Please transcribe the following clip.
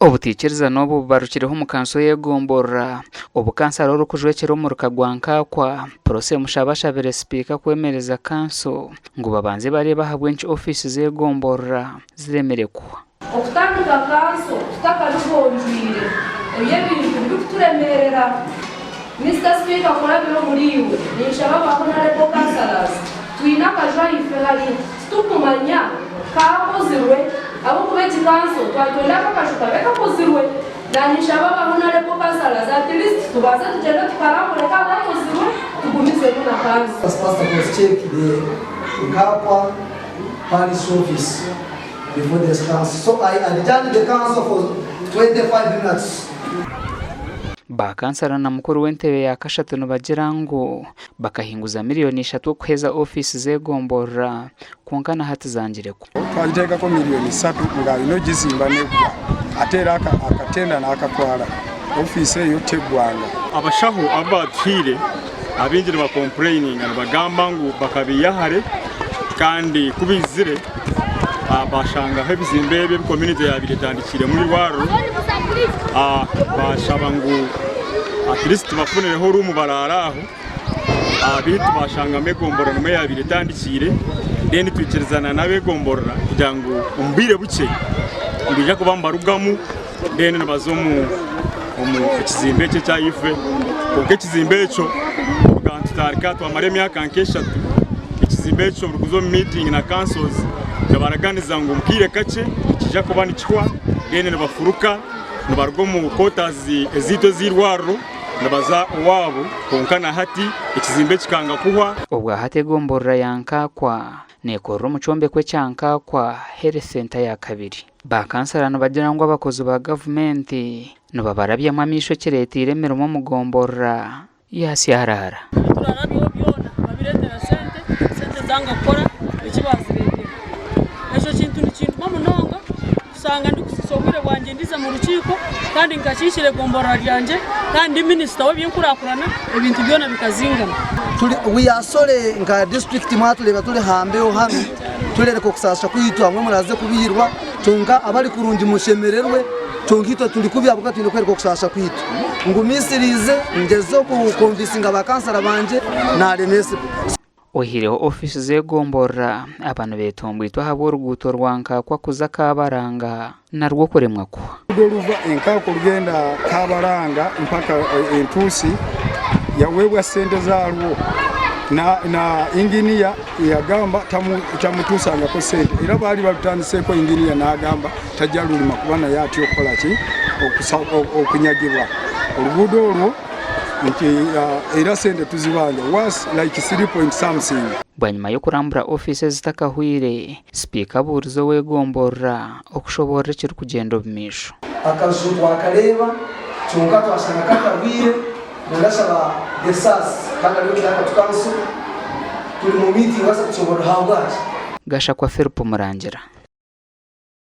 Obutaikirizana obu bubarukireho omu kanso y'egomborora obu kansara orikujwekyera omuruka gwa Nkaakwa, Prossy Mushaba ashabire sipiika kwemereza kanso ngu babanze bareebe ahabw'enki ofiisi z'egomborora ziremire kuhwa. Okutandika kanso tutakabigonjwire ebyo ebintu birikuturemeerera. Mister Speaker kurabira omuri iwe ninshaba aba Honourable Councillors twine akaju ahaifo hariya titukumanya kakozirwe ahabw'okuba egi kanso twatwenda aku akaju kabe kakozirwe na ninshaba aba Honourable Councillors at least tubanze tugyende tukarambure kaaba kakozirwe tugumizemu na kanso. Pastor was check the Nkakwa parish office before the council so I adjourned the council for 25 minutes. Ba kansara na mukuru w'entebe ya kashatu nibagira ngu bakahinguza miriyoni ishatu okuheeza ofiisi z'egomborora kwonka na hati zangire ku. Twagiteekako miriyoni isatu ng'alina ogizimba n'eggwa ate era akatenda n'akatwala. Ofiisi eyo teggwanga. Abashaho abu baatuhaire abaingi nibakompureyininga nibagamba ngu bakabaiha hare kandi ku baizire baashangaho ebizimbe ebi ebi community yaabaire etandikiiremu eirwariro baashaba ngu at least tubafunireho ruumu baraare aho beitu baashangamu egomborora nimwo yaabaire etandikiire then twikirizana n'ab'egomborora kugira ngu omu bwire bukye nibaija kuba nibarugamu then nibaza omu omu ekizimbe ekyo ekyaifo kwonka ekizimbe ekyo kuruga nitutandika twamara emyaka nk'eshatu ekizimbe ekyo buri kuza omu meeting na councils nibaraganiza ngu omu kaire kakye nikiija kuba nikihwa then nibafuruka nibaruga omu quarters ezaitu ez'eirwariro nibaza owaabo kwonka na hati ekizimbe kikanga kuhwa. Obwahati egomborora ya Nkaakwa neekorera omu kyombeko ekya Nkaakwa Health Centre ya kabiri. Ba kansara nibagira ngu abakozi ba gavumenti nibabarabyamu amaisho ekireeteire emirimo omu gomborora yasyarara. Ebiturarabyeho byona babireetera sente, sente zanga kukora eki baazireetera. Ekyo kintu nikinduma munonga kushanga ndikusisa obwire bwangye ndize mu rukiiko kandi nkakiikira egomborora ryangye kandi ndi minisita w'eby'enkurakurana ebintu byona bikazingama. Turi we are sorry nka district mwatureeba turi hambeho hanu turereka okusaasha kwaitu hamwe muraze kubihirwa kyonka abari kurungi mushemererwe kyonka itwe turi kubi ahabw'okuba twine kwereka okusaasha kwaitu. Ngumisiriize ngyezeho kukonvinsinga ba kansara bangye naremesibwa. Oihireho ofiisi z'egomborora, aba nibetomboitwa ahabw'oruguuto rwa Nkaakwa kuza Kabaranga narwo kuremwa kuhwa. Oruguudo oruva Enkaakwa orugenda Kabaranga mpaka Entuusi yaweebwa sente zaarwo na inginiya yagamba tamutuusangako sente era baali balutandiseeko inginiya n'agamba tajja lulima kuba naye atya okukola ki okunyagibwa oluguudo olwo nti era sente tuzibanja was like 3 point something. Bwanyima y'okurambura ofiisi ezitakahwire, Sipiika abuurize ow'egomborora okushoboorora ekirikugyenda omu maisho. Akaju twakareeba kyonka twashanga katahwire, ndashaba the SAS kandi ariwe Clerk to Council turi mu meeting baase kutushoboorora ahabwaki. Gashakwa Philip Murangira.